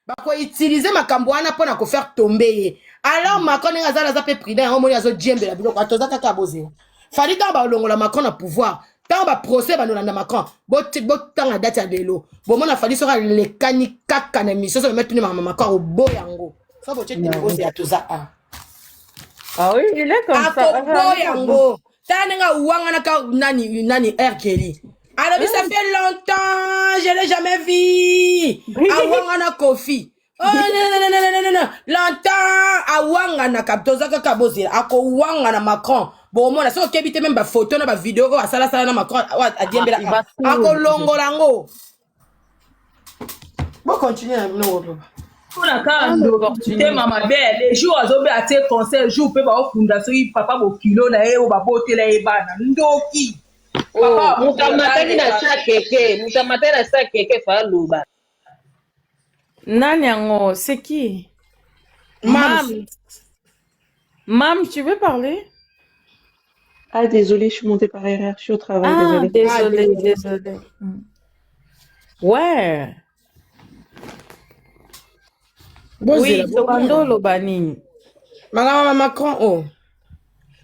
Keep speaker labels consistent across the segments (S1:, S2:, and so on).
S1: Bakoutilize makambo wana mpo na kofaire tomber ye. Alors Macron ndenge aza, aza mpe prudent, yango omoni azodiembela biloko. Toza kaka bozela Fally. Ntango balongola Macron na pouvoir, ntango baprocès bandolanda Macron, botanga date ya lelo, bomona Fally soki alekani kaka na mission, soki bametuni makambo Macron, akoboya yango. So botie tembe, bozela, toza a
S2: Ah oui, il est comme ça.
S1: Akoboya yango. Tala ndenge awanganaka nani nani R. Kelly. Alobi ça fait longtemps, je l'ai jamais vu. Awangana Kofi. Oh, non, non, non, non, non, non, non. Longtemps awanganaka, toza kaka bozela. Akowangana Macron. Bomona soki okebi te, même bafoto na bavideo oyo asalasala na Macron oyo adiembela,
S2: Ah, il va tout.
S1: akolongola yango. Bocontinue na bino koloba.
S3: Mpona kaka ndoki, motema mabe. Le jour azobe atie conseil, jour mpe baokunda soki papa bokilo na ye oyo babotela ye bana, ndoki.
S4: Oh, moto amataki na sa keke, moto amataki na sa keke, fa aloba.
S2: Nani yango, c'est qui?
S1: Mams.
S2: Mam. Mam, tu veux parler?
S5: Ah, désolée, je suis montée par erreur. Je suis au travail,
S2: Ah,
S5: désolée.
S2: désolé,
S1: Ah,
S2: désolé. Ouais.
S1: Bozela.
S2: Oui, tobanda oloba nini?
S1: Makambo ya Macron o.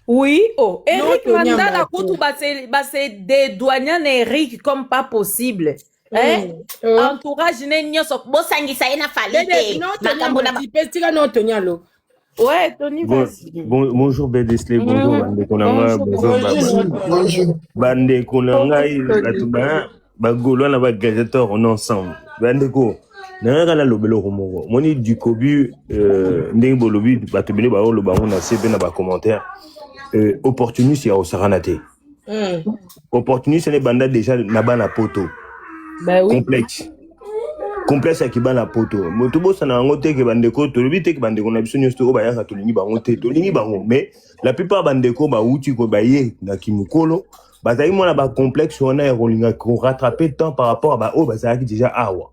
S2: Oui, oh, Eric
S1: Non,
S2: Mandala
S1: Tonyamba,
S2: kutu base dédouaner na Eric comme pas possible. Hein?
S1: Oh.
S2: Entourage ne nyonso bosangisa ye na Fally te.
S1: Non,
S2: Makambo na
S1: Tonyamba, ti tika no Tonya lo.
S2: Ouais, Tony,
S6: Bon,
S2: vas-y.
S6: bon, bonjour Bedesley, bonjour bandeko na ngai,
S2: Bonjour,
S6: bonjour
S1: Bonjour.
S7: Bonjour.
S6: bandeko na ngai, bato
S2: Tony.
S6: ba bagaulois na bagladiateur, on est ensemble. Bandeko na ngai, kaka naloba eloko moko. Moni Ducobu, ndenge bolobi, bato ebele baoloba yango na se mpe na bacommentaire, opportuniste ya kosakana te. Opportuniste ene ebanda déjà na bana poto.
S2: Ben oui.
S6: Complexe, complexe ya kibana poto. Moto bosana yango te ke bandeko, tolobi te ke bandeko na biso nyonso te oyo bayaka tolingi bango te, tolingi bango, mais la plupart bandeko bauti ko baye na kimokolo, bazalaki mwana bacomplexe wana ya kolinga korattraper temps par rapport à baoyo bazalaki déjà awa.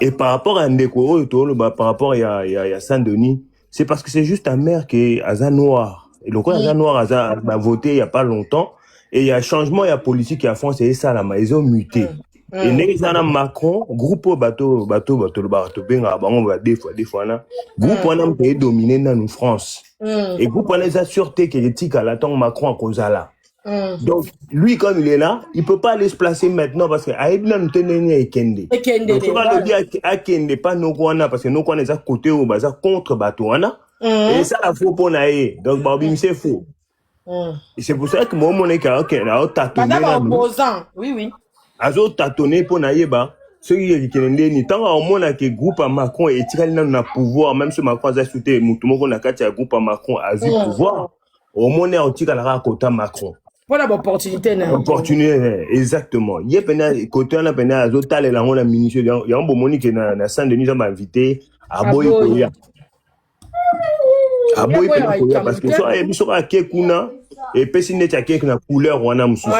S6: Et par rapport à ndeko oyo toloba, par rapport ya Saint-Denis, c'est parce que c'est juste un maire qui aza noir, et lokola aza noir, aza bavote il y a pas longtemps, et il y a changement ya politique ya France esalama, ezomuté. E ndenge eza na Macron, groupe oyo bato tolobaka, tobengaka bango ba deux fois deux fois wana, groupe wana moto edomine nanu France. Et groupe wana eza sûr te ke etikala ntango Macron akozala. Donc lui, comme il est là, il peut pas aller se placer maintenant parce que ayebi nanu te ndenge ekende.
S1: Ekende.
S6: Donc soki alobi akende pa noko wana, parce que noko wana eza côté oyo baza contre bato wana, esala faux mpo na ye, donc baobimise faux. Et c'est pour ça que momonaki aotâtonner
S1: Baza
S6: nanu.
S1: baopposant, oui.
S6: Azotâtonner mpo na yeba soki ekende ndeni. Ntango aomonaki groupe ya Macron etikali nanu na pouvoir, même so Macron aza su te, motu moko na kati ya groupe ya Macron azwi pouvoir, omoni aotikala kaka kota Macron.
S1: Mpona baopportunité na ye.
S6: Opportunité, exactement. Ye pena côté wana pena azotalela yango na minutio. Yango bomoni ke na Saint Denis eza bainvité, aboyi
S1: Aboyi.
S6: koya, aboyi
S1: Ye
S6: pena
S1: aboyaka
S6: koya
S1: likambo
S6: parce que
S1: te.
S6: so ayebi soki ake kuna, epesi neti ake na couleur wana mosusu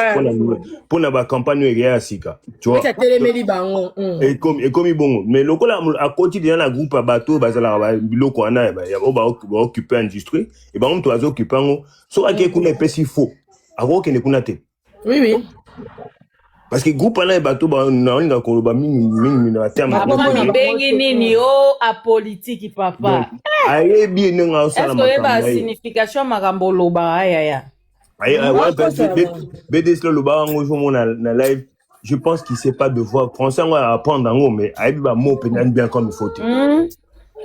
S6: mpona bacampagne oyo ekeya ya sika, tu vois.
S1: Neti atelemeli bango.
S6: Ekomi bongo, mais lokola akoti deja na groupe ya bato oyo bazalaka biloko wana oyo baoccupe industrie, e bango moto bazooccupe yango, soki ake kuna epesi faux, akokende kuna te.
S1: Oui.
S6: Parce que groupe wana ya bato naolinga koloba mingi mingi na baterme.
S1: Papa,
S2: Papa,
S1: na
S2: mibengi nini o apolitiki, papa?
S6: Donc ayebi ndenge aosala
S2: Est-ce que oyeba
S6: makambo na ye.
S2: signification ya makambo olobaka, ayaya?
S6: Wana
S1: Okosa bango.
S6: BDS lolobaka yango jour na live, je pense qu'il sait pas de voix français yango apprendre yango, mais ayebi bamo mpenza bien comme il faut te.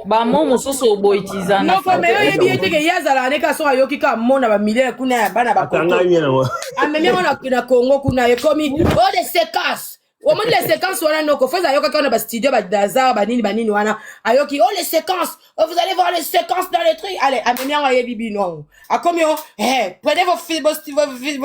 S2: Bamo mosusu oboyitiza na
S1: Noko, me oyebi ye te ke ye azalaka ne kaka soki ayoki kaka mona bamiliere kuna ya bana bakoto.
S6: Akangami yango.
S1: Amemi yango na Congo kuna, ekomi o de séquence. Omoni les séquences wana, noko fo ayoki wana bastudio badazar banini banini wana, ayoki oh les séquences, oh, vous allez voir les séquences dans les trucs. Allez, amemi yango, ayebi bino yango, akomi o eh, prenez vos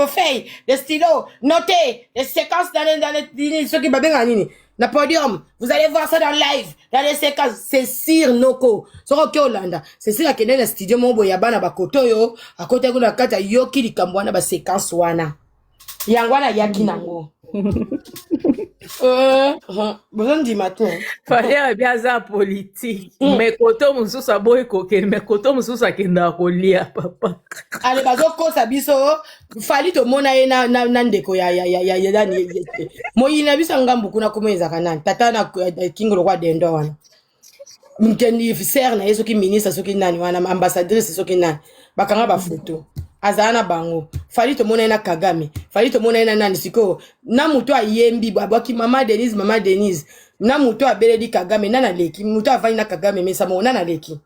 S1: feuilles, les stylos, notez les séquences dans les nini, soki babengaka nini na podium, vous allez voir ça dans live, dans les séquences. C'est sûr, noko, soki oke olanda, c'est sûr akende na studio moko boye ya bana bakoto oyo, akotaki kuna kati, ayoki likambo wana, baséquence wana, yango wana ayaki nango. Bozondima te.
S2: Fally abi aza politique, mais koto mosusu aboyi kokende, mais koto mosusu akendaka kolia, papa.
S1: Ale, bazokosa biso. Fally, tomona ye na ndeko ya nani, moyini na biso ya ngambu kuna. Komo ezalaka nani, tata na kingo lokwa dendo wana, mkendi sere na ye, soki ministre, soki nani wana, ambassadrice, soki nani, bakanga bafoto, azala na bango. Fally, tomona ye na Kagame. Fally, tomona ye na nani. Sikoyo na moto ayembi, abwaki mama Denise, mama Denise, na moto abeleli Kagame, nani aleki? Moto avandi na Kagame mesa moko, nani aleki?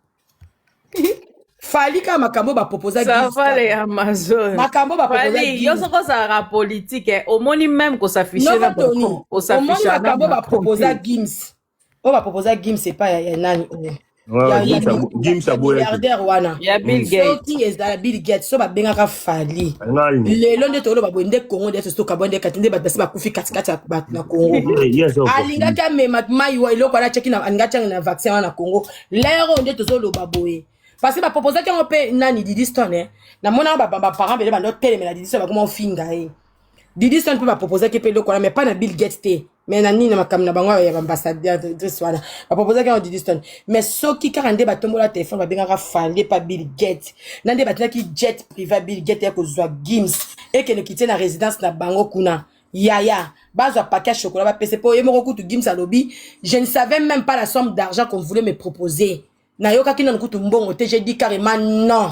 S1: Fally kaka makambo baproposa.
S2: Ça va, les Amazon.
S1: Makambo baproposa.
S2: Fally, yo soko ozalaka politique, eh, omoni même kos'afficher na
S1: Nova Tony, omoni
S2: kos'afficher na
S1: makambo baproposa
S2: Macron te.
S1: Gims, oyo baproposa Gims epai ya nani oyo,
S6: Gims
S1: ya
S6: aboyaki.
S1: milliardaire wana.
S2: Ya Bill Gates.
S1: Soki ezala Bill Gates, so babengaka Fally.
S6: Ngai.
S1: Lelo nde toloba boye nde Congo nde tosoka nde kati nde bato basi bakufi katikati ya bato na Congo.
S6: Ye aza
S1: Alingaki amema mai wa eloko wana, atiaki na, alingaki atianga na vaccin wana na Congo. Lero oyo nde tozoloba boye parce que baproposaki yango mpe nani, Didi Stone, eh. Namonaka baparent bele bando otelemela Didi Stone, bakoma ofinga ye. Didi Stone mpe baproposaki mpe eloko wana, mais pas na Bill Gates te, mais na nini, na makambo na bango ya baambassadrice wana, baproposaki yango Didi Stone. Mais soki kaka nde batombola telefone, babengaka Fally epa Bill Gates, na nde batindaki jet privé ya Bill Gates ya kozwa Gims, ekende kitie na résidence na bango kuna. Yaya, bazwa paquet ya chocolat, bapese mpo ye moko kutu. Gims alobi: "Je ne savais même pas la somme d'argent qu'on voulait me proposer. Nayokaki nanu kutu mbongo te, j'ai dit carrément non,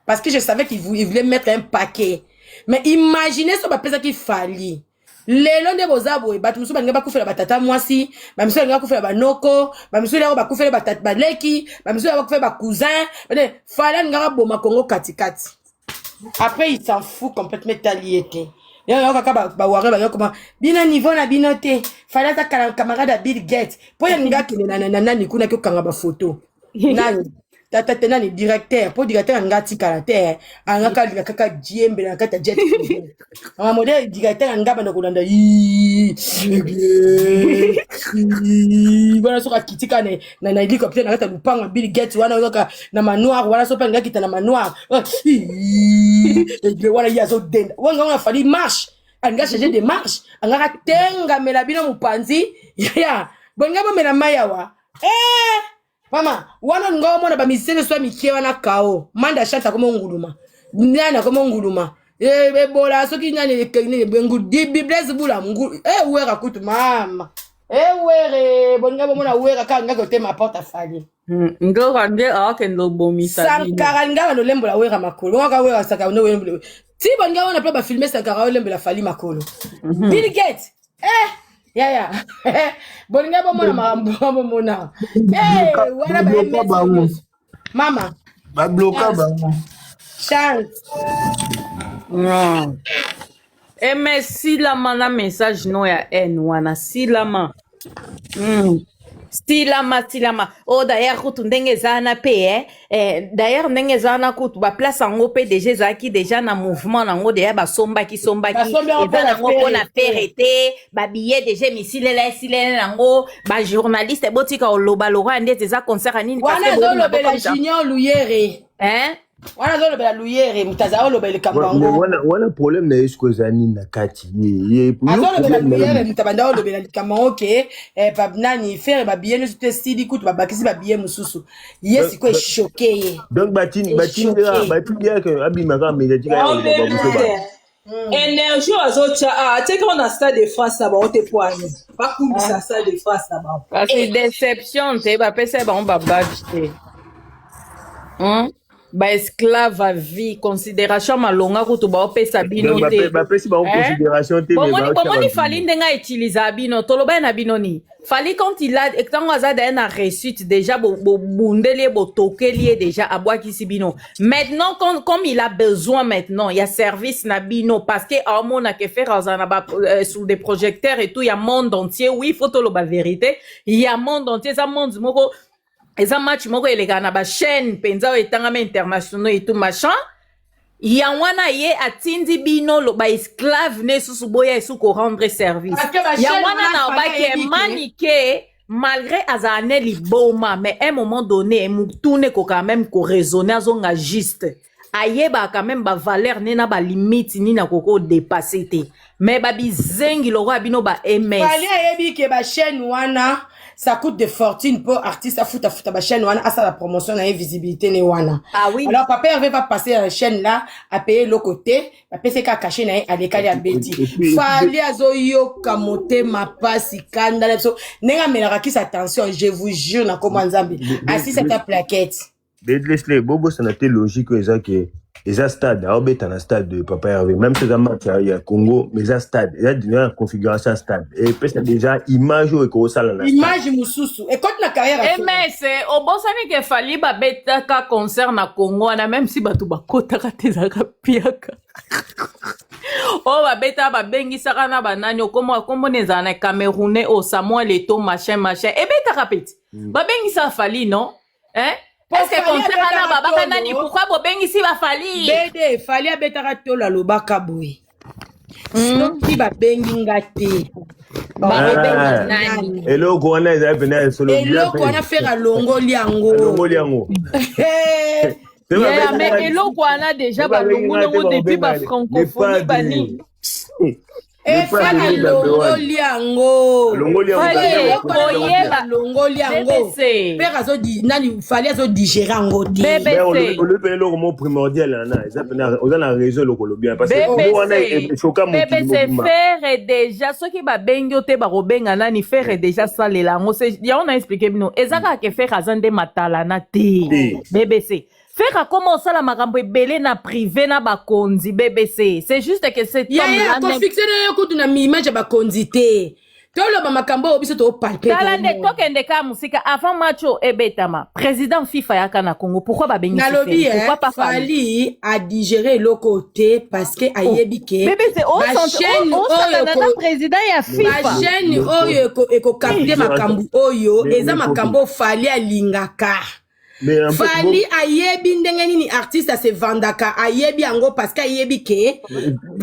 S1: parce que je savais qu'il voulait mettre un paquet." Mais imaginez so bapesaki Fally. Lelo nde boza boye, bato mosusu balingi bakufela batata mwasi, bamisusu balingi bakufela banoko, bamisusu yango bakufela batata baleki, bamisusu yango bakufela bacousin. Fally alingaka boma Kongo katikati. Après, il s'en fout complètement, etali ye te. Yango kaka baware bayokoma bino niveau na bino te. Fally aza camarade ya Bill Gates mpo ye alingi akende na nani kuna, kokanga bafoto nani, tata te, nani, directeur, mpo directeur alingi atikala te, alingaka alinga kaka diembela na kati ya jet privé. Modèle directeur alinga banda kolanda wana, soki akiti kaka na hélicoptère na kati ya lupango ya Bill Gates wana, kaka na manoir wana, so mpe alingi akita na manoir wana, ye azodenda wanga wana. Fally marche, alingi achanger de marche, alingaka tengamela bino mopanzi. Ya bolinga bomela mai awa, eh! Mama wana olinga omona bamusicien nyonso ya mike wana kao manda chante akoma onguluma, nani akoma onguluma, ebola, soki nani, Blaise Bula, Wera kutu, mama ewere, bolinga bomona Wera kaka alingaki otema porte afali.
S2: Ndoka nde aokende obomisa bino.
S1: Sankara alingaka nolembola Wera makolo, bongaka Wera, Sankara no ti bolinga wana mpe bafilme Sankara olembela Fally makolo. Bill Gates, eh yaya, bolinga bomona makambo bomona wana.
S7: Babloka bango.
S1: Mama.
S7: Babloka bango.
S1: Chance.
S2: Non. Eme silama na message no ya n wana, silama. Silama, silama. Oh, d'ailleurs kutu ndenge eza wana mpe, eh, d'ailleurs ndenge eza wana kutu, baplace yango mpe déjà ezalaki déjà na mouvement nango, déjà basombaki sombaki.
S1: Basombi yango.
S2: Eza
S1: mpona
S2: nango mpona
S1: Ferre.
S2: Ferre te. Babillet déjà misilela, esilela yango. Bajournaliste, botika oloba lokwa ndeti eza concert ya nini.
S1: Wana
S2: parce que bolinga
S1: azolobela
S2: bokomisa-
S1: Junior Luyere.
S2: Hein?
S1: Wana azolobela Luyere, moto azala olobela likambo yango.
S6: Wana problème na ye sikoyo eza nini na kati ye yo?
S1: Azolobela
S6: Problème na ye.
S1: Luyere, moto abanda olobela likambo yango ke nani, Ferre, babillet nyonso te esili, kutu babakisi babillet mosusu. Ye sikoyo echoquer ye.
S6: Donc batindi batindi
S1: Echoqué.
S6: batindi yake abima kaka médiatique, aya koloba babuso ba
S3: Énergie oyo azotya, atiaki ngo na Stade de France na bango te, po ani bakumbisa Stade de France na bango.
S2: Kasi déception te, bapesa bango babadge te. Baesclave à vie, considération malonga kutu baopesa bino
S6: Donc
S2: te.
S6: bapesi bango
S2: Eh?
S6: considération te, mais
S2: Bomoni,
S6: baotya
S2: bomoni
S6: babilo.
S2: Fally ndenge autiliza bino. Toloba ye na bino nini? Fally, quand il a, ntango aza daye na réussite déjà, bobundeli ye, botokeli ye déjà, abwakisi bino. Maintenant, comme il a besoin maintenant ya service na bino, parce que aomonaka Ferre azala na ba, sous des projecteurs et tout, ya monde entier. Oui, faut toloba vérité, ya monde entier. Eza monde moko, eza match moko elekaka na bachaîne mpenza oyo etangama internationaux et tout machin. Yango wana ye atindi bino baesclave ne susu, boya esu korendre service.
S1: Parce que bachaîne
S2: Yango wana
S1: wana
S2: na
S1: Fally
S2: obaki
S1: ayebi ke-
S2: emanike, malgré azala ne liboma, mais un moment donné mutune ekoka même koraisonner, azonga juste. Ayebaka quand même bavaleur ne na balimite nini akoki kodépasser te, mais babizengi lokola bino ba ms.
S1: Fally ayebi ke bachaîne wana, ça coûte de fortune mpo artiste afutafuta bachaîne wana, asala promotion na ye, visibilité ne wana.
S2: Ah oui.
S1: Alors papa Hervé va passer à la chaîne là, apaye eloko te, bapesi kaka cachet na ye, alekali, abeti. Fally azoyoka motema pasi, kanda na biso ndenge amelaka kisi. Attention, je vous jure, na kombo ya Nzambe, asisi ata plaquette.
S6: Lesle, bobosana te, logique oyo eza ke eza stade, aobeta na stade de papa Hervé, même si eza match ya Congo, mais eza stade, eza déjà na configuration ya stade, epesa déjà image oyo ekosala na stade.
S1: Image mosusu ekoti na carrière ya Ferre.
S2: Ms, obosani ke Fally babetaka concert na Congo wana, même si bato bakotaka te, ezalaka piaka oyo babetaka, babengisaka na banani, okoma kombona ezala na Camerounais oyo Samuel Eto'o, machin machin, ebetaka peti, babengisaka Fally, non, hein?
S1: Po
S2: Est ce que
S1: Fally
S2: concert wana
S1: abetaka
S2: babaka
S1: tolo.
S2: nani? Pourquoi bobengisi baFally?
S1: Bede Fally abetaka tolo, alobaka boye: soki babengi nga te,
S2: Bakobenga
S6: Ah.
S2: nani?
S6: Eloko wana ezali pena ya solo bien.
S1: Eloko wana, Ferre alongoli yango.
S6: Alongoli yango.
S3: Yeah, mais eloko wana déjà balongoli yango depuis bafrancophonie banini.
S1: Ferre alongoli yango.
S6: Alongoli yango.
S2: Fally,
S1: Eloko wana,
S2: koyeba.
S1: alongoli yango.
S2: BBC.
S1: Ferre azodi nani, Fally azodigérer yango te.
S2: BBC.
S6: Olobi pene eloko mo primordial wana, eza pene oza na raison, eloko olobi wana, parce que mo wana echoka mokili
S2: BBC.
S6: mobimba.
S2: Ferre déjà, soki babengi yo te, bakobenga nani? Ferre déjà salela yango. Yango na expliquer bino, eza kaka ke Ferre aza nde matalana te.
S6: Te.
S2: BBC, Ferre akoma osala makambo ebele na privé na bakonzi. BBC, c'est juste que cet homme
S1: Yaya
S2: là
S1: akofixe na ye kutu na image ya bakonzi te. Toloba makambo oyo biso topalpe.
S2: Tala nde tokende kaka mosika. Avant match oyo ebetama, président FIFA yaka na Congo. Pourquoi babengisi
S1: Nalobi
S2: Ferre? Pourquoi pas Fally?
S1: Fally adigérer eloko te parce que ayebi ke
S3: BBC,
S1: bachaîne
S3: osakana
S1: oyo
S3: na président ya FIFA.
S1: Bachaîne oyo ekokapte makambo oyo, eza makambo oyo Fally alingaka.
S6: Mais en fait,
S1: Fally ayebi ndenge nini artiste asevandaka, ayebi yango, parce que ayebi ke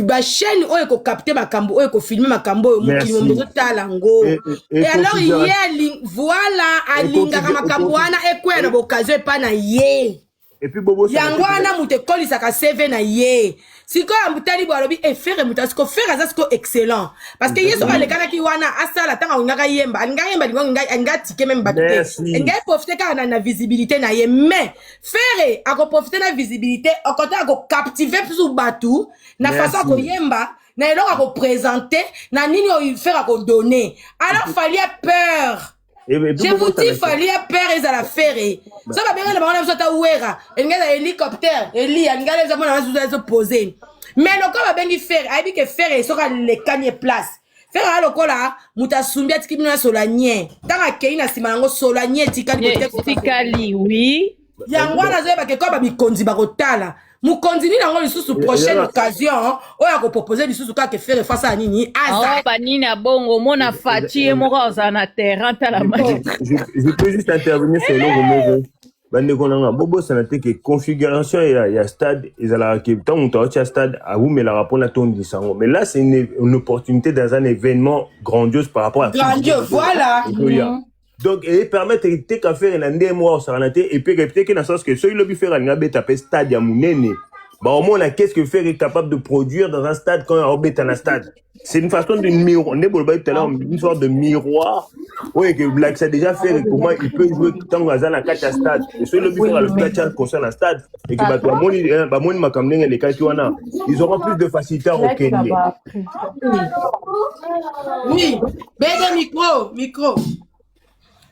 S1: bachaîne oyo ekokapte makambo oyo, ekofilmer makambo oyo, mokili
S6: Merci.
S1: mombe ezotala yango.
S6: Et
S1: Et alors ye voilà, alingaka makambo wana ekweya na baoccasion epa na ye.
S6: Et puis bobo
S1: Yango wana moto ekolisaka CV na ye. Sikoyo motali boye, alobi eFerre moto siko Ferre aza siko excellent, parce que ye soki alekanaki wana, asala ntango alingaka yemba, alingaka yemba, alinga atike même bato te.
S6: Merci.
S1: Alinga aprofite kaka na visibilité na ye, mais Ferre akoprofite na visibilité okote, akocaptive susu bato na
S6: Merci.
S1: façon akoyemba, na eloko akoprésente, na nini oyo Ferre akodonne. Alors Fally a peur.
S6: Et puis
S1: Je
S6: Bobo
S1: vous dis,
S6: Sana-
S1: Fally a peur ezala Ferre. So babenga na bango na biso ata Wera, elingi eza hélicoptère, eli alingi ala eza mpona basusu ezopose. Mais lokola babengi Ferre, ayebi ke Ferre soki alekani ye place, Ferre aya lokola moto asumbi, atiki bino na solo nye. Ntango akei na nsima yango, solo nye etikali.
S3: Etikali, oui.
S1: Yango wana azoyeba ke koba mikonzi bakotala mokonzi nini yango lisusu, prochaine occasion oyo akopropose lisusu kaka Ferre face ya nini aza.
S3: Ao banini ya bongo, omona Faci ye moko azala na terrain, tala match.
S6: Je peux juste intervenir sur eloko moko, bandeko na nga. Bobosana te ke configuration ya stade ezalaka ke ntango moto aotia stade, awumelaka mpona tondisa yango, mais là c'est une opportunité dans un événement grandiose par rapport à
S1: Grandiose, voilà.
S6: Ezoya. Donc epermettre te ka Ferre na ndenge moko akosakana te, et puis teke na sens que soki lobi Ferre alingi abeta mpe stade ya monene, baomona qu'est-ce que Ferre est capable de produire dans un stade quand aobeta na stade. C'est une façon de miroir nde bolobaki tout à l'heure, une sorte de miroir oyo ekolakisa déjà Ferre comment il peut jouer ntango aza na kati ya stade. Et soki lobi Ferre alobi atia concert na stade et que bato bamoni makambo ndenge elekaki wana, ils auront plus de facilité à kokende.
S1: Oui, bede micro, micro,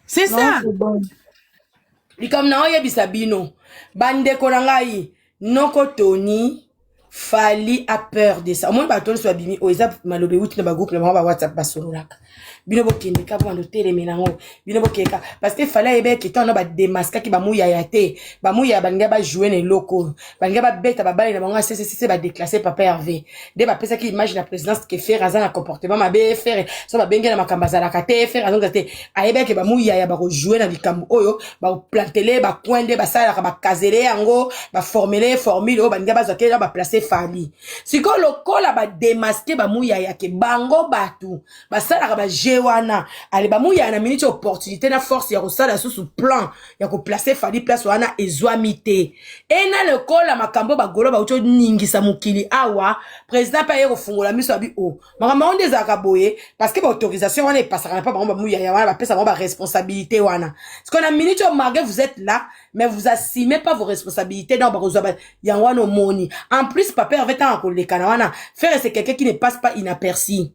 S1: c'est ça. Likambo na oyebisa bino, bandeko na ngai, noko Tony, Fally a peur de ça. Omoni bato nyonso babimi oyo, eza maloba euti na bagroupe na bango ba WhatsApp basololaka. Bino bokende ka bando telemela yango, bino bokeka, parce que Fally ayebeki ntango bademaskaki bamuyaya te. Bamuyaya balingai bajoue na eloko oyo, balingai babeta babale na bango ya ccc, badéclasse papa Hervé nde bapesaki image na présidence ke Ferre aza na comportement mabe, Ferre so babenge na makambo azalaka te, Ferre azonga te. Ayebaki bamuyaya bakojoue na likambo oyo, bakoplantele bacoin nde basalaka, bakazele yango, baformele formule oyo balingai bazwa ke na baplace. Fally. Sikoyo lokola badémasquer bamuyaya ke bango bato basalaka baje wana, ale bamuyaya na minute opportunité na force ya kosala susu plan ya koplacer Fally place wana ezwami te. Ena lokola makambo bagolo bauti oningisa mokili awa, président mpe aye kofungola miso, abi o makambo yango nde ezalaka boye, parce que baautorisation wana epasaka na mpa bango bamuyaya wana, bapesa bango baresponsabilité wana. Parce que na minute oyo, malgré vous êtes là, mais vous assumez pas vos responsabilités. Donc bakozwa yango wana omoni. En plus, papa Hervé, ntango akoleka na wana, Ferre, c'est quelqu'un qui ne passe pas inaperçu.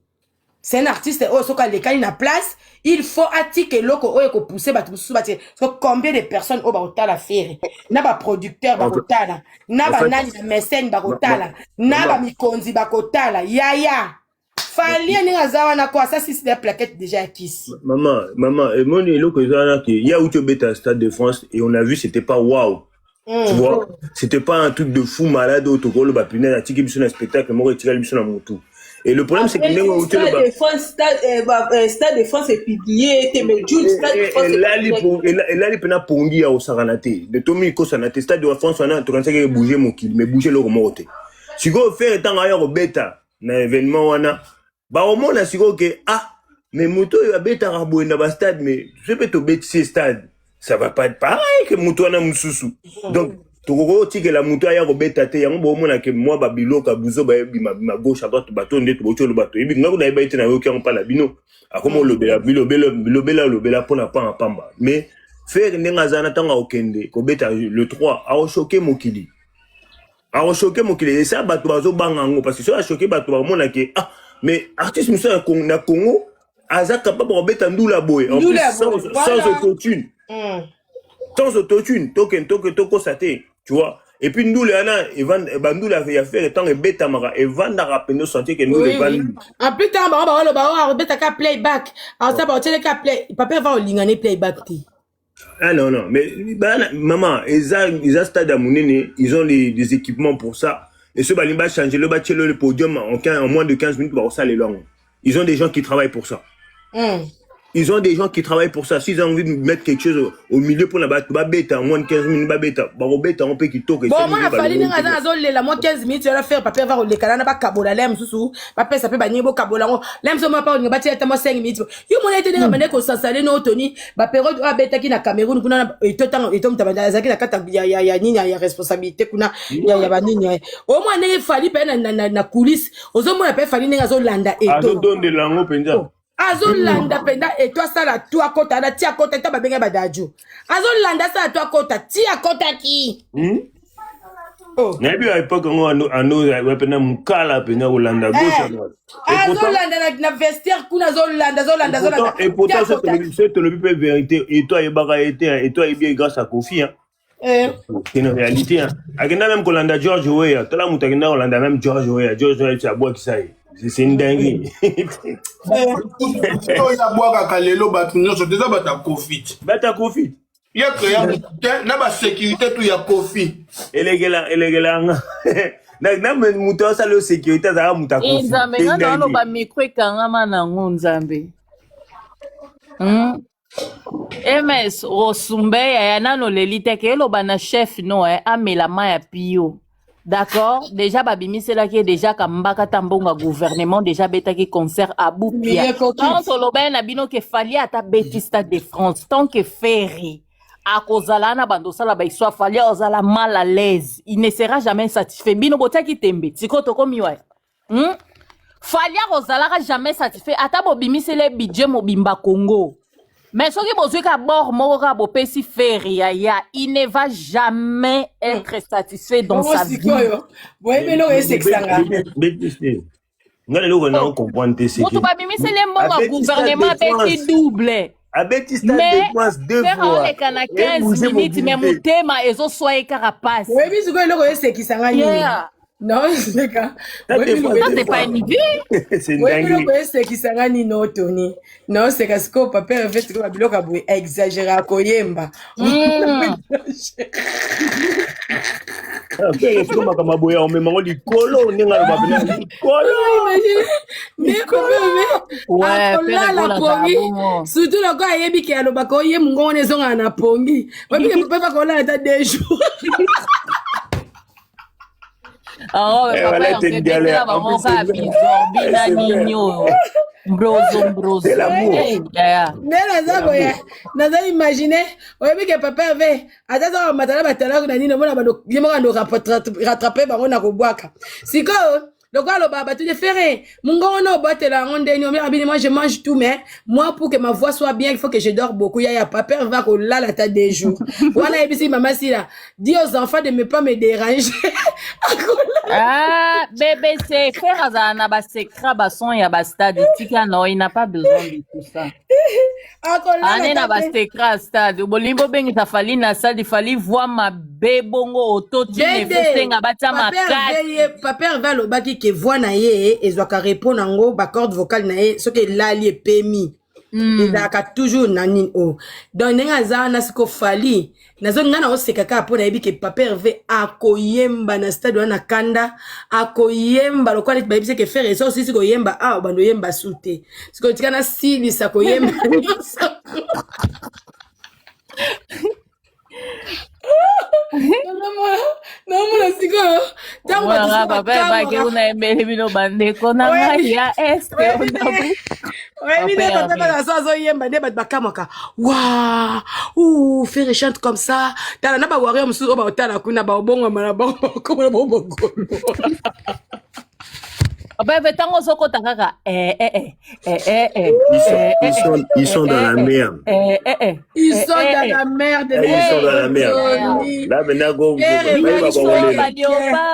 S1: C'est un artiste oyo soki alekani na place, il faut atika eloko oyo ekopousse bato mosusu batie. So combien de personnes oyo bakotala Ferre, na baproducteur bakotala, na banani na mécène bakotala, na bamikonzi bakotala. Yaya Fally, ndenge aza wana ko asasisi na plaquette déjà ya kisi.
S6: Maman, maman, emoni eloko eza wana ke ya uti obeta Stade de France et on a vu, c'était pas wow. Tu vois, c'était pas un truc de fou malade oyo tokoloba punaise, atiki biso na spectacle moko etikali biso na motu. Et le problème, c'est que ndenge outi
S3: Stade de France, Stade de France epublié ete, mais Jude, Stade de France.
S6: Elali mpena pongi ya kosakana te, de tomi kosana te. Stade de France wana, tokanisaki ebouge mokili, mais bouge eloko moko te. Sikoyo Ferre, ntango aya kobeta na événement wana, bakomona sikoyo ke ah, mais moto oyo abetaka boye na bastade, mais so mpe tobetisi stade, ça va pas être pareil que moto wana mosusu. Donc tokoki otikela moto aya kobeta te. Yango bomona ke mwa babiloko ya buzo bayebimabima gauche à droite. Bato nde toboti oloba, toyebi ngai nayeba ete nayoki yango mpa na bino, akoma olobela bilobela olobela mpona pamba pamba. Mais Ferre, ndenge aza na ntango akokende kobeta le 3, akochoquer mokili, akochoquer mokili. Esa bato bazobanga yango, parce que soki achoquer bato, bakomona ke ah, mais artiste mosusu na Congo aza capable kobeta ndula boye, en plus sans autotune, sans autotune. Tokende toke tokosa te, tu vois. Et puis ndula wana, bandula ya Ferre, ntango ebetamaka, evandaka pene, osentir ke ndula evandi.
S1: En plus, ntango bango baloba oyo akobetaka playback, aosala baotieleka play, papa eva olingani playback te.
S6: Ah non, non, mais bah, maman, eza stade ya monene, ils ont des équipements pour ça. Et ceux balingi changer le bâti le podium en moins de 15 minutes, bah, ça les langues. Ils ont des gens qui travaillent pour ça. Ils ont des gens qui travaillent pour ça. S'ils ont envie de mettre quelque chose au milieu pour la battre, babeta, en moins de 15 minutes, babeta, babeta, on peut qu'il toque.
S1: Bon, moi, Fally ndenge aza, azolela mwa 15 minutes wana, Ferre, papa va koleka na bakabola le mosusu, bapesa mpe baningi bokabola yango le mosusu, mapa olinga batia ata mwa 5 minutes. Yo mona ete ndenge bande kosasale no toni bapériode oyo abetaki na Cameroun kuna, eto ntango eto moto azalaki na kati ya nini, ya responsabilité kuna ya banini, omona ndenge Fally mpe na coulisse, ozomona mpe Fally ndenge azolanda eto.
S6: Azodondela yango mpenza.
S1: Azolanda mpenza eto, asala tu akota na ti akota ta babenge badaju, azolanda, asala tu akota ti akotaki.
S6: Oh. Nayebi ya époque yango, ando pena mokala mpenza kolanda gauche à droite.
S1: Azolanda na vestiaire kuna, azolanda, azolanda, azolanda.
S6: Et pourtant, so tolobi mpe vérité, eto ayebaka ye te, eto ayebi ye grâce à Kofi, hein. C'est une réalité, hein. Akenda même kolanda George Weah. Tala moto akenda kolanda même George Weah, George Weah ti abwakisa ye. C'est une dinguerie.
S7: Oyo abwakaka lelo bato nyonso te, eza bato ya Kofi.
S6: Bato ya Kofi.
S7: Ye créa te na basécurité tu ya Kofi.
S6: Elekela elekelanga na moto asala yo sécurité azalaka moto
S2: ya Nzambe. Nga na oloba micro ekangama nango, Nzambe. Ms Rosumbe, yaya, nano oleli te ke eloba na chef no amela mai ya pio. D'accord, déjà babimiselaki ye déjà kambaka ta mbongo ya gouvernement, déjà abetaki concert abupia. Tant toloba ye na bino ke Fally ata beti Stade de France, tant que Ferre akozala na bando osala bahistoire, Fally ozala mal à l'aise, il ne sera jamais satisfait. Bino botiaki tembe, sikoyo tokomi wapi? Fally akozalaka jamais satisfait, ata bobimiseli budget mobimba Congo. Mais soki bozwi ka bord moko kaka bopesi Ferre, yaya, il ne va jamais être satisfait dans sa vie.
S1: Sikoyo boyebi eloko esekisanga.
S6: Nga leloko na comprendre te.
S2: Moto babimiseli ye mbongo ya gouvernement, abeti double.
S6: Abeti Stade de France deux fois.
S2: Oleka na 15 minutes, mais motema ezoswa ye kaka pasi.
S1: Oyebi sikoyo eloko esekisanga nini? Naoseka.
S2: Ça, c'est pas une vie.
S1: Oyebi eloko esekisanga nini? Otoni naoseka sikoyo, papa Herve, sikoyo babiloko ya boye exagérer, koyemba.
S6: Sikoyo makambo boye omemango likolo, ndenge aloba pena likolo.
S1: Akolala pongi, surtout loko ayebi ke alobaka oye mongongo wana ezongaka na pongi, oyebi ke papa kolala ata 2 jours.
S2: Oh,
S6: Eh,
S2: papa
S6: voilà,
S2: Hervé,
S6: t'es une galère.
S2: betela
S6: En
S2: bango
S6: plus, c'est
S2: kaka
S6: vrai.
S2: bizorbi
S6: Eh,
S2: na
S6: c'est vrai.
S2: nini oyo mbrozo mbrozo.
S6: C'est l'amour.
S2: Eh, yaya.
S1: Nde naza boye, naza imagine oyebi ke papa Herve ata aza komata na batalako na nini, omona bando ye moko ando rattrape bango na kobwaka. Sikoyo lokola aloba bato de Ferre mongongo na obwatela yango ndeni omela bini, moi je mange tout, mais moi, pour que ma voix soit bien, il faut que je dors beaucoup. Yaya, papa Herve akolala ata 2 jours wana. Ayebisi mama Sila: dis aux enfants de ne pas me déranger.
S2: Ah, BBC, Ferre azala na basecret, bason ya bastade. Tika no, il n'a pas besoin de tout ça.
S1: Akolala
S2: Ane na
S1: ta te.
S2: basecret ya stade. Bolingi bobengisa Fally na stade, Fally voix mabe bongo autotune.
S1: Dede,
S2: efosenga batia
S1: papa Herve
S2: makasi.
S1: ye, papa Herve alobaki ke voix na ye ezwaka repos nango, bacorde vocale na ye soki elali, epemi, ezalaka toujours na nini o. Donc ndenge aza wana siko, Fally nazo ngai naoseka kaka mpo nayebi ke papa Herve akoyemba na stade wana na kanda, akoyemba lokola neti bayebisi ke Ferre so osisi koyemba awa, bando oyemba su te. Sikoyo tika nasilisa koyemba nyonso. Naomona sikoyo ntango bato
S2: Omonaka
S1: sikoyo
S2: papa ebaki
S1: bakamwaka.
S2: kuna ebele bino bandeko na ngai ya este.
S1: Oyebi ndenge, oyebi nde
S2: Papa
S1: papa
S2: Hervé.
S1: baka so azoyemba nde bato bakamwaka: wa ou Ferre chante comme ça. Tala na bawario mosusu oyo baotala kuna, baobongwama na bango, bakomona bango bogolo.
S2: Papa Hervé, ntango ozokota kaka eh, eh, eh, eh, eh, eh,
S6: Ils sont,
S2: eh, eh,
S6: ils sont dans la
S2: eh,
S6: merde.
S2: eh, eh, eh,
S1: Ils
S2: eh,
S1: sont
S2: eh,
S1: dans
S2: eh.
S1: la merde.
S6: Eh, ils sont dans la merde.
S1: Tony.
S6: Là, maintenant, go, go,
S1: Ferre
S6: go,
S1: va
S6: go,
S2: Biso
S6: go, go,
S2: baliopa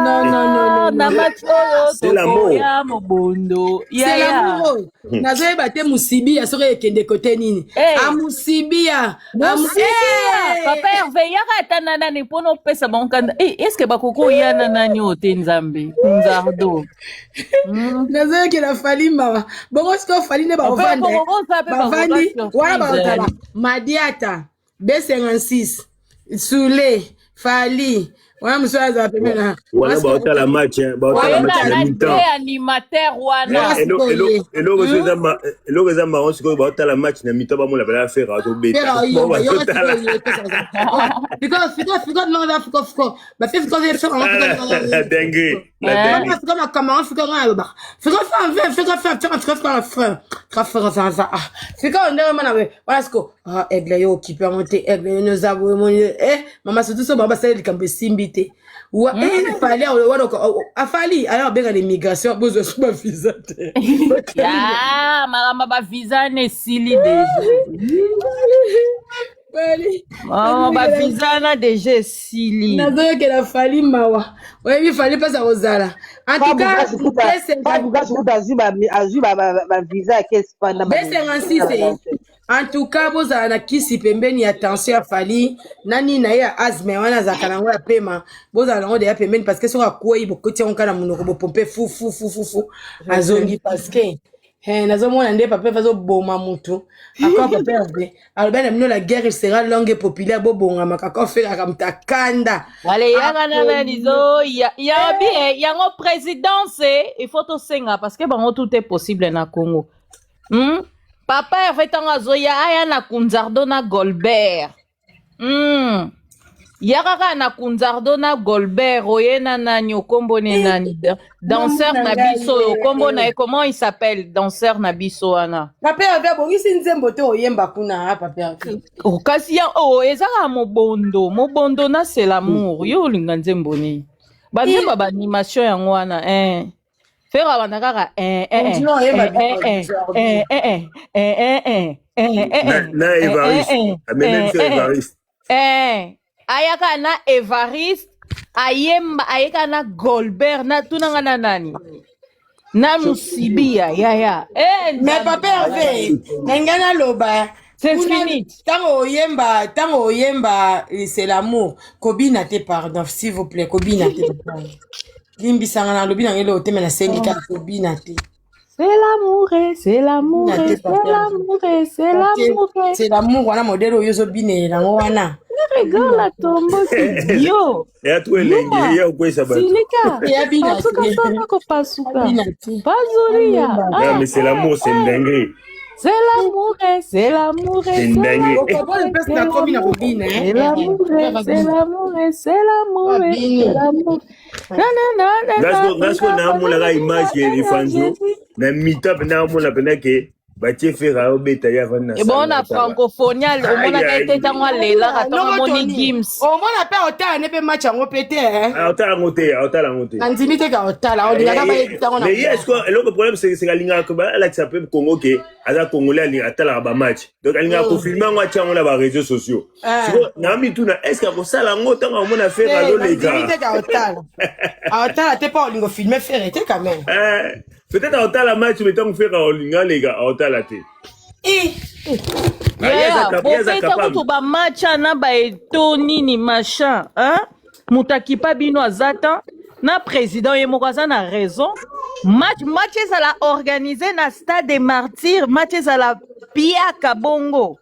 S1: Non, non, non, non,
S2: na
S1: non.
S2: match oyo
S6: C'est l'amour.
S2: tokoya mobondo.
S1: C'est
S2: Yaya.
S1: l'amour oyo nazoyeba te. Mosibia soki ekende kote nini?
S2: Eh.
S1: Amusibia.
S2: Mosibia, papa Herve, yaka ata na nani mpona opesa bango kanda. Eh, est-ce bakoki oya na nani oyo te? Nzambe nzardo.
S1: Nazoyokela Fally mawa. Bongo sikoyo Fally nde bakovanda,
S2: Bakokosa mpe
S1: bavandi
S2: bakoka
S1: wana,
S2: surprise.
S1: bakozala Madiata B56 Sule Fally wana, mosusu azala pembeni na
S6: Wana baotala match, hein, baotala
S2: Oyeba
S6: match na
S2: na
S6: mi-temps.
S2: deux animateur wana.
S6: Eh, eloko so eza eloko eza marron sikoyo, baotala match na mi-temps, bamona bala Ferre azobeta.
S1: Ferre
S6: Bon,
S1: oyomba yoka.
S6: bazotala.
S1: Sikoyo fiko fiko fiko ndongo fiko fiko bafe fiko fiko fiko.
S6: La dinguerie, la
S2: Eh.
S6: dinguerie.
S1: Fiko makambo fiko nga alobaka fiko fiko fiko fiko fiko fiko fiko fiko fiko fiko fiko ndenge mana we wana siko. Ah, aigle yo okipe yango te, aigle yo noza boye moni. Eh mama, surtout so bango basali likambo esimbi te. Wa eh Fally wana afali aya abenga l'immigration, bozwa so bavisa te.
S2: Ya makambo bavisa na esili déjà.
S1: Fally.
S2: Makambo bavisa na déjà esili.
S1: Nazoyokela Fally mawa. Oyebi Fally mpasi akozala en tout cas.
S4: Azwi bavisa ya kesi panda.
S1: B56, en tout cas bozala na kisi pembeni ya tension ya Fally nani na ye ya asthme wana azalaka nango ya pema. Bozala nango deya pembeni parce que soki akwei, bokoti yango kaka na monoko, bopompe fu fu fu fu fu, azongi. Parce que nazomona nde papa azoboma mutu akor. Papa Herve alobi na bino: la guerre, il sera longue et populaire. Bobongamaka akor Feraka moto akanda.
S2: Wale yanga na banizo ya ya bien yango présidence, il faut tosenga parce que bango tout est possible na Congo. Papa Herve, ntango azoya, aya na Kunzardo na Golbert. Ya kaka na Kunzardo na Golbert. Oye na nani, okombo ne nani, danseur na biso oyo, okombo na ye, comment il s'appelle, danseur na biso wana?
S1: Papa Herve abongisi nzembo te oyemba kuna, papa Herve.
S2: Oh, kasi ya oh, eza kaka mobondo mobondo na c'est l'amour. Yo olinga nzembo nini? Banzembo ya baanimation yango wana, eh. Ferre abanda kaka eh, eh, eh,
S1: Continue oyemba.
S2: eh, eh, eh, eh, eh, eh, eh, eh, eh,
S6: Na,
S2: eh,
S6: na
S2: eh,
S6: Evariste.
S2: eh,
S6: Amemi
S2: eh,
S6: biso
S2: eh,
S6: Evariste.
S2: eh. Ayaka na Evariste, ayemba, ayeka na Golbert na tunanga na nani na Musibia yaya, eh,
S1: Mais
S2: Nzambe.
S1: papa Herve, na ngai naloba
S2: C'est
S1: kuna
S2: fini.
S1: Ntango oyemba, ntango oyemba eh, c'est l'amour, kobina te, pardon, s'il vous plaît, kobina te. Limbisanga, nalobi na ngai eloko te, me nasengi kaka kobina te.
S2: C'est l'amour, eh, c'est l'amour,
S1: Kobina
S2: eh,
S1: te,
S2: c'est
S1: papa.
S2: l'amour, eh, c'est
S1: Parce que
S2: l'amour, eh.
S1: c'est l'amour wana, modèle oyo ozobinelela yango wana.
S2: Regarde la tomboki yo.
S6: Eya tu elengi.
S2: Yuma.
S6: Eya okwesa bato.
S2: Silika.
S1: Eya bina
S2: Pasuka
S1: te.
S2: sana kopasuka.
S1: Bina te.
S2: Pazulia.
S6: Non,
S2: Ah,
S6: mais c'est
S2: ah,
S6: l'amour, c'est une
S2: ah.
S6: dinguerie.
S2: C'est l'amour, c'est l'amour, c'est
S6: Ndenge.
S1: Okopona mpesi nakomi na kobina eh.
S2: C'est l'amour, c'est l'amour, c'est l'amour,
S1: Babini.
S2: c'est l'amour. Na, na, na, na, na,
S6: Ngasko
S2: na,
S6: naomonaka image ya
S2: na,
S6: Elefanzo
S2: Jésus.
S6: na mita mpe naomona mpena ke batie Ferre aobeta ye avandi na
S2: ebongo
S6: salle
S2: na
S6: na tala.
S2: francophonie omonaka
S6: Aïe,
S2: ete ntango alelaka ntango
S1: Noko
S2: amoni
S1: Tony,
S2: gims
S1: omona mpe otala ne mpe match yango mpe te eh.
S6: Aotala yango te, aotala yango te.
S1: Nandimi te ka otala olingaka bayebisa yango na
S6: Mais ye est-ce eloko problème c'est c'est alingaka alakisa mpe Congo ke aza congolais, alinga atalaka bamatch, donc alingaka kofilme yango, atia yango na baréseaux sociaux. Sikoyo na mituna, est ce que akosala yango ntango amona Ferre azoleka?
S1: Nandimi te ka otala, aotala te mpo olinga ofilme Ferre te quand même.
S6: Eh, peut-être aotala match, mais ntango Ferre aolinga aleka, aotala te. Ah, ye aza
S2: Yeah,
S6: ye aza
S2: bobeta
S6: capable.
S2: kutu bamatch na baeto nini machin, hein? Moto akipa bino aza ta na président ye moko aza na raison. Match ezala organisé na Stade des Martyrs, match ezala piaka bongo,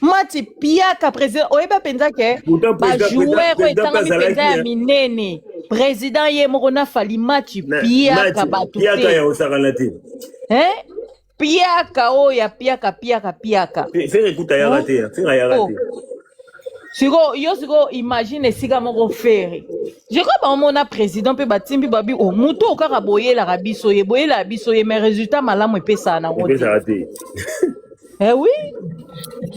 S2: Match piaka, président oyeba mpenza ke
S6: Pourtant,
S2: bajoueur oyo
S6: président mpe
S2: etangami mpenza
S6: azalaki,
S2: ya
S6: hein.
S2: minene, président ye moko na Fally, match piaka
S6: match
S2: bato
S6: piaka
S2: te.
S6: Ya kosakana te.
S2: Hein? Piaka oyo ya piaka piaka piaka.
S6: Ferre ekuta ayaka te, Ferre ayaka
S2: Oh.
S6: te.
S2: Sikoyo yo, sikoyo imagine esika moko Ferre, je crois baomona président mpe batimbi babi o motu oyo kaka boyelaka biso ye, boyelaka biso ye, mais résultat malamu epesaka nango te.
S6: Epesaka te.
S2: Eh oui,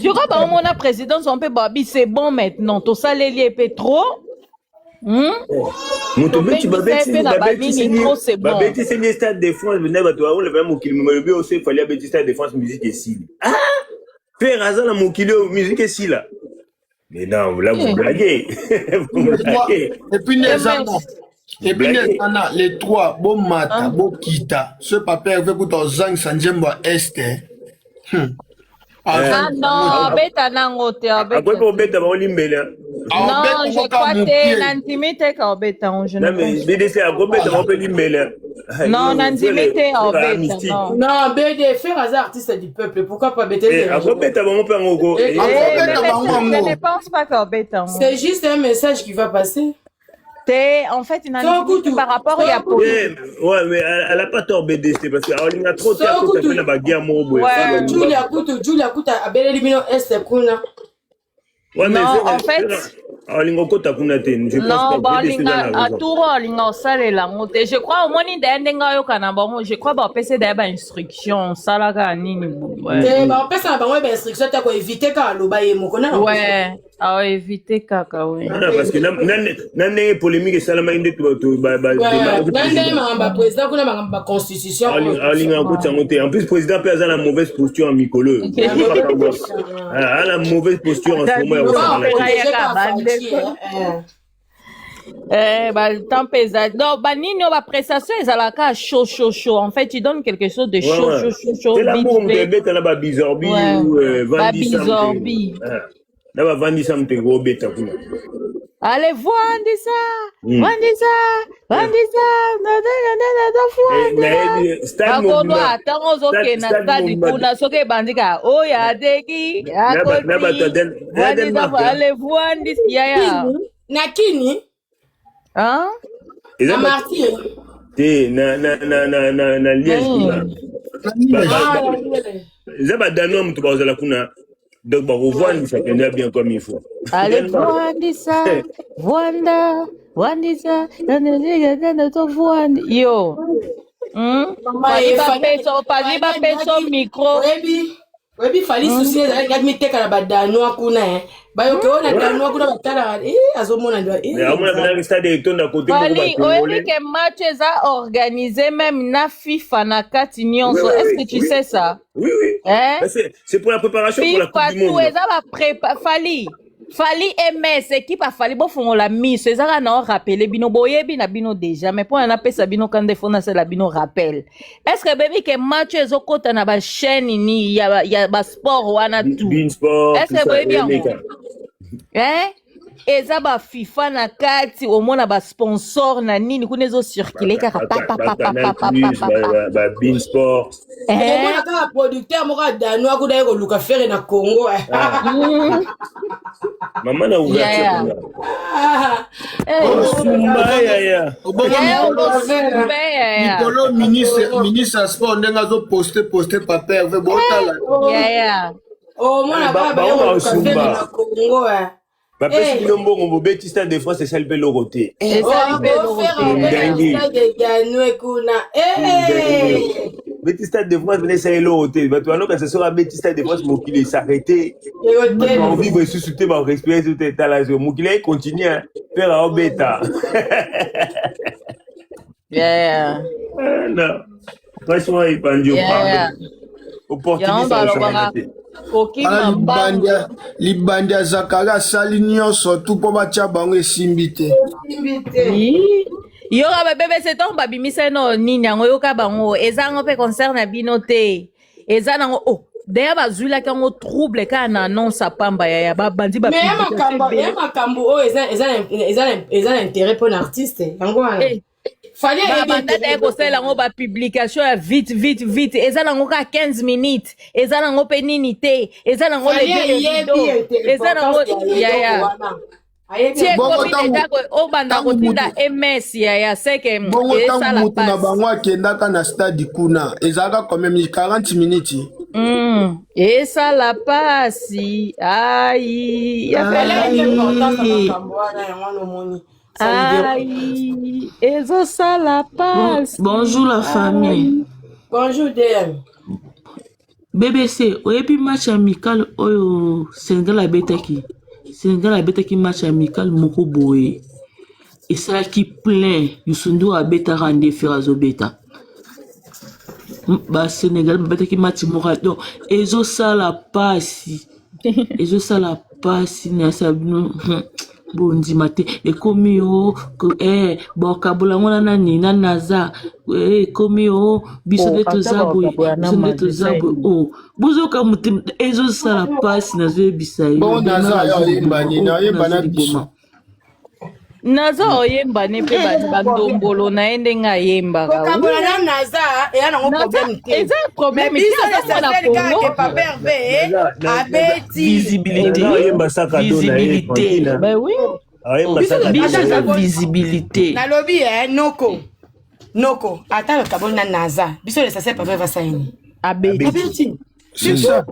S2: je crois baomona président so mpe babi c'est bon maintenant, tosaleli ye mpe trop,
S6: Moto beti.
S2: Tobengisa ye mpe na banini, trop c'est bon.
S6: Babetiseli ye Stade de France na bato baoleva mokili malobi oyo so efali abeti Stade de France, musique esili. Ah, Ferre aza na mokili oyo musique esila, mais non, là vous blaguez, vous blaguez.
S7: Et puis nde eza na et puis nde
S6: Blaguez.
S7: eza na les trois bomata bokita so papa Herve kuta ozangisa nzembo ya este.
S2: Ah non, abeta nango te, abeta
S6: Akoki
S2: te.
S6: kobeta bango limbela.
S2: Non, je crois te, nandimi te ka obeta yango, je ne
S6: Non, mais
S2: pense.
S6: BDC akobeta bango mpe limbela.
S2: Non, nandimi te obeta, non.
S1: Non, BD Ferre aza artiste du peuple, pourquoi pas bete?
S6: Akobeta bango mpe yango ko.
S2: Eh,
S7: Akobeta
S2: mais
S7: bango
S2: je
S7: yango.
S2: ne pense pas qu'obeta yango.
S1: C'est juste un message qui va passer.
S2: Te, en fait, nandimi te par rapport ya
S1: Sokutu.
S6: Ouais, mais elle a pas tort, BDC, parce que aolinga trop te
S1: Sokutu.
S6: akota mpe na baguerre moko boye.
S1: Julia kutu abeleli bino este kuna.
S6: Ouais, mais
S2: Non,
S6: Ferre-
S2: en fait-
S6: Ferre, aolinga okota kuna te, je pense
S2: Non,
S6: pas. BDC
S2: baolinga
S6: eza na raison.
S2: atour oyo alinga osalela yango te, je crois. Omoni daye ndenge ayoka na bango, je crois bapesa daye bainstruction osalaka nini boye.
S1: Te, bapesa na bango bainstruction te, koevite kaka aloba ye moko na.
S2: Ouais, aoevite kaka, we.
S6: Non, parce que na ndenge polémique esalamaki nde
S1: Na ndenge makambo ya président kuna, makambo ya constitution.
S6: Aolinga akoti yango te. En plus, président mpe aza na mauvaise posture ya mikolo oyo. Aza na mauvaise posture en ce moment ya kosakana te.
S2: Ayaka bandeko. Eh, ba temps mpe eza donc banini oyo baprestation ezalaka chaud chaud chaud. En fait, tu donnes quelque chose de chaud chaud chaud chaud.
S6: Te la
S2: vite
S6: moko moto
S2: fait.
S6: ebeta na babizorbi.
S2: Ouais. Babizorbi.
S6: Na bavandisa moto ekobeta kuna.
S2: Allez, vandisa, vandisa, vandisa,
S6: Eh, nayebi stade
S2: bakolwa
S6: mobimba.
S2: ntango ozokende na
S6: Stade
S2: stade
S6: mobimba.
S2: kuna, soki ebandi kaka oyo adeki
S6: Na bato ya ya
S2: akoti
S6: Denmark, hein.
S2: allez, vandisa yaya.
S1: Na kini.
S2: Hein?
S6: Eza
S1: Na Martyr.
S6: Te, na Liège kuna. Eza badanois moto bazala kuna, donc bakovandisa mpenza bien comme il faut.
S2: Allez, vandisa, vanda, vandisa, to vanda yo.
S1: Mama,
S2: Fally bapesa, Fally bapesa micro.
S1: Oyebi Fally susi ezalaki miteka na badanois kuna, eh. Bayoke oyo na danois kuna batalaka, eh, azomona ndo, eh,
S6: Mais amona mpenza stade etonda kote moko.
S2: Fally, oyebi
S6: Bacongolais.
S2: ke match eza organisé même na FIFA na kati nyonso.
S6: Oui,
S2: Est-ce
S6: oui,
S2: que tu
S6: oui.
S2: sais ça?
S6: Oui.
S2: Hein?
S6: Mais c'est pour la préparation pour la
S2: FIFA
S6: Coupe du
S2: tout
S6: Monde.
S2: eza baprépa Fally, Fally ms équipe afali bofongola miso, eza kaka na orappeler bino, boyebi na bino déjà, mais mpo na napesa bino kanda efo nasala bino rappel. Est ce que bebi ke match oyo ezokɔta na bachaîne ni ya, ya basport wana tout?
S6: beIN Sport,
S2: Est ce
S6: tout
S2: que
S6: ça,
S2: boyebi yango?
S6: Emeka.
S2: Hein? Eza ba FIFA na kati, omona ba sponsor na nini kuna ezo circuler kaka pa pa pa pa pa pa pa pa pa.
S6: Ba Bein Sport.
S2: Eh?
S1: Omona kaka producteur moko ya danois kuna ye koluka Ferre na Congo.
S6: Mama na ouverture.
S2: Yeah. Eh,
S6: Osumba yaya.
S7: Obongo
S2: yaya
S7: mikolo
S2: okosumba yaya.
S7: mikolo ministre ya sport ndenge azoposte poste papa Herve botala.
S2: Yaya.
S1: Omona
S6: Ba-
S1: kaka baye
S6: bango
S1: koluka
S6: basumba.
S1: Ferre na Congo. Eh.
S6: Bapesi
S1: Eh.
S6: bino mbongo bobeti Stade de France esali mpe eloko te.
S2: Esali
S1: Oh,
S2: mpe eloko
S1: Ferre
S2: te.
S1: obeta
S6: Ndengi.
S1: stade danois kuna. Eh.
S6: Beti Stade de France mpe esali eloko te. Bato banokanisa soki abeti Stade de France mokili esarrete.
S1: Eyotelema.
S6: Bakovivre lisusu te, bakorespire lisusu te. Tala zo mokili ekontinue Ferre aobeta.
S2: Yeah.
S6: Non. Franchement, epandi
S2: Yeah.
S6: pardon.
S2: Yango
S6: Opportuniste
S2: balobaka
S6: akosangana te.
S2: kokima
S7: Ala
S2: mbangu.
S7: libandi ya Zakari asali nyonso tu mpo batya bango esimbi te.
S1: Simbi te.
S2: Ii. Yoka ba BBC ntango babimisa no nini yango yoka bango eza yango mpe concert na bino te eza nango oh deya bazwilaki yango trouble kaka na annonce ya pamba yaya babandi
S1: Mais ya
S2: bapublication
S1: makambo ya
S2: ebele
S1: makambo oyo eza na intérêt mpona artiste yango wana.
S2: Eh,
S1: Fally ayebi
S2: babanda
S1: intérêt
S2: daye kosalela yango bapublication ya vite vite vite eza nango kaka 15 minutes eza nango mpe nini te eza nango
S1: Fally
S2: lever le
S1: ayebi
S2: rideau eza nango
S1: importance ya eloko
S2: yaya
S1: wana. Ayebi
S2: ti
S7: Bongo
S2: ekomi
S7: ntango
S2: deja obanda
S7: ntango
S2: kotinda
S7: mutu
S2: ms yaya seke
S7: bongo ntango
S2: esala
S7: mutu na
S2: pasi.
S7: bango akendaka na stade kuna ezalaka quand même 40 minutes.
S2: Esala pasi ai ya
S1: Fally ayebi importance ya
S2: Fally
S1: makambo wana yango wana omoni. Ça lui dérange.
S2: ai ezosala pasi
S8: Bonjour la famille.
S1: Bonjour DM.
S8: BBC, oyebi match amical oyo Sénégal abetaki. Sénégal abetaki match amical moko boye. Esalaki plein. Youssou N'Dour abetaka nde Ferre azobeta. Ba Sénégal babetaki match moko donc ezosala pasi. Ezosala pasi na sa bino. Bondima te ekomi o bokabola ngo na nani na naza ekomi o biso nde
S4: Oh, ata
S8: toza boye
S4: bakabola na
S8: biso nde
S4: mazi
S8: toza
S4: esa
S8: boye
S4: nini?
S8: o bozoka motema ezosala pasi nazoyebisa yo
S7: Bongo
S8: bernard
S7: naza ayo ayemba
S8: azoliboma
S7: nini
S8: o
S7: ayemba na biso.
S8: nazoliboma
S2: naza oyemba ne mpe bandombolo na ye ndenge ayembaka
S1: Kokabola na naza eya nango
S2: naza
S1: problème te.
S2: eza
S1: Mais
S2: problème te
S1: biso
S2: aza mwana
S1: l'essentiel kaka
S2: Congo
S1: ke Papa Hervé abeti.
S8: visibilité
S6: Naza oyemba sac à dos na ye
S8: visibilité
S6: tranquille.
S2: ben oui
S6: Ayemba
S1: Biso
S6: sac à dos
S8: biso
S6: na
S8: eza
S6: ye.
S8: visibilité
S1: Nalobi eh noko. Noko ata lokaboli na naza. Biso l'essentiel Papa Hervé asali nini?
S2: abeti
S6: Abeti.
S1: Abeti.
S7: C'est ça.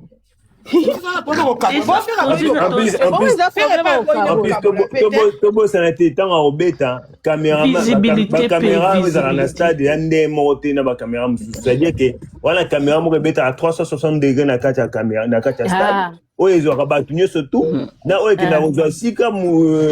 S6: En plus, en plus, en
S2: bongo
S6: plus,
S2: eza problème ya
S6: en
S2: kokabola
S6: plus, tobosana te ntango akobeta
S8: visibilité mpe
S6: bacaméra oyo ezalaka na
S8: visibilité
S6: stade ya nde moko te na bacaméra mosusu c'est-à-dire ke wana caméra moko ebetaka 360 degré na kati ya caméra na kati ya stade
S2: ah
S6: oyo ezwaka bato nyonso tu na oyo ekendaka
S2: ah
S6: kozwa sika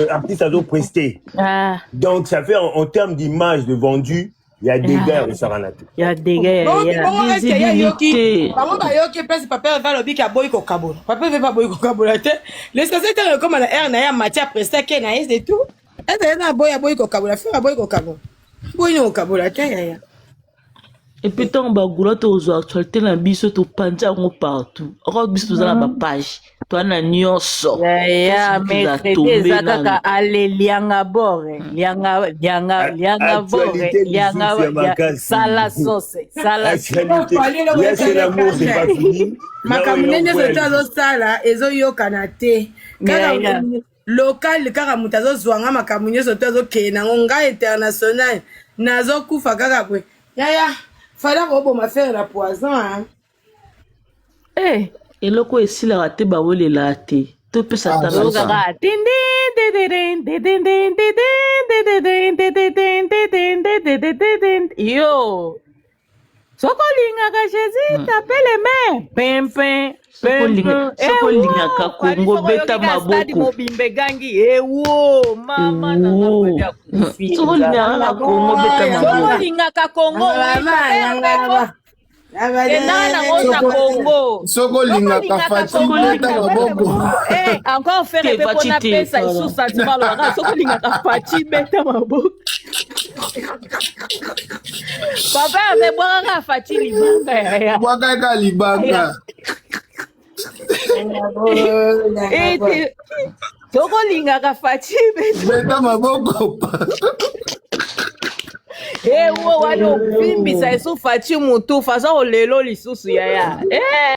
S6: artiste azopreste
S2: ah
S6: donc ça fait en termes d'image de vendu ya dégâts ya kosakana te
S2: ya dégâts
S1: Bongo
S2: ya
S1: bongo est-ce que ye yoki
S8: visibilité
S1: bango bayoki place Papa Hervé alobi ke aboyi kokabola. Papa Hervé aboyi kokabola te. L'essentiel ntango ekóma na aire na ye amati apreste ke na ye c'est tout. Est-ce que na aboyi kokabola Ferre aboyi kokabola. Aboyi na kokabola te yaya.
S8: Et puis ntango bagula tozwa actualité na biso topanzi yango partout oko biso toza na bapage toza na nyonso
S2: yaya
S8: Facebook eza
S2: mercredi
S8: tombe
S2: eza
S8: nanu
S2: kaka ale lianga bore lianga lianga lianga bore
S6: actualité
S2: lianga
S6: lisusu ya
S2: ya
S6: makasi
S2: sala sauce sala sauce
S6: actualité
S1: Fally eloko
S6: ya c'est
S1: esali
S6: l'amour c'est
S1: kaka.
S6: pas fini na
S1: makambo
S6: oyo
S1: nde nyonso
S6: eloko
S1: to
S6: ya
S1: azosala ezoyokana te kaka
S2: yaya
S1: local kaka moto azozwanga makambo nyonso to azokende nango ngai international nazokufa kaka boye yaya Fally akoboma Ferre na poison hein.
S2: eh
S8: eloko esilaka te bawelelaka te topesa
S7: Ah,
S8: ata
S7: c'est
S8: na
S7: ça.
S2: Kaka tindin tindin tindin tindin tindin tindin tindin tindin tindin yo soko olingaka Jésus tapele me pempe
S8: Soki olinga-
S2: pempe
S8: soki olingaka
S2: Fally
S8: Congo
S2: soko
S8: beta
S2: oyoki kaka stade
S8: maboko
S2: mobimba egangi ewo mama nanga
S8: ewo
S2: Fally akufi
S8: soki olingaka kaka Congo beta
S2: soko
S8: maboko
S2: olingaka Congo oui papa Hervé kendaka nango na Congo
S7: Soki
S2: soko
S7: olingaka
S2: olingaka
S7: Fatshi
S8: soki
S2: Congo
S7: beta
S8: olingaka
S2: beta
S7: maboko.
S2: maboko eh encore Ferre
S8: te
S2: mpe
S8: Fatshi
S2: mpona
S8: te
S2: pesa
S8: voilà
S2: lisusu sentiment alobaka soki olingaka Fatshi beta maboko papa Hervé bwakaka Fatshi libanga yaya
S7: Bwaka kaka libanga.
S2: Ete tokolingaka Fatshi.
S7: Beta maboko.
S2: Ewo wana ovimbisa esu Fatshi mutu façon olelo lisusu yaya. Eh.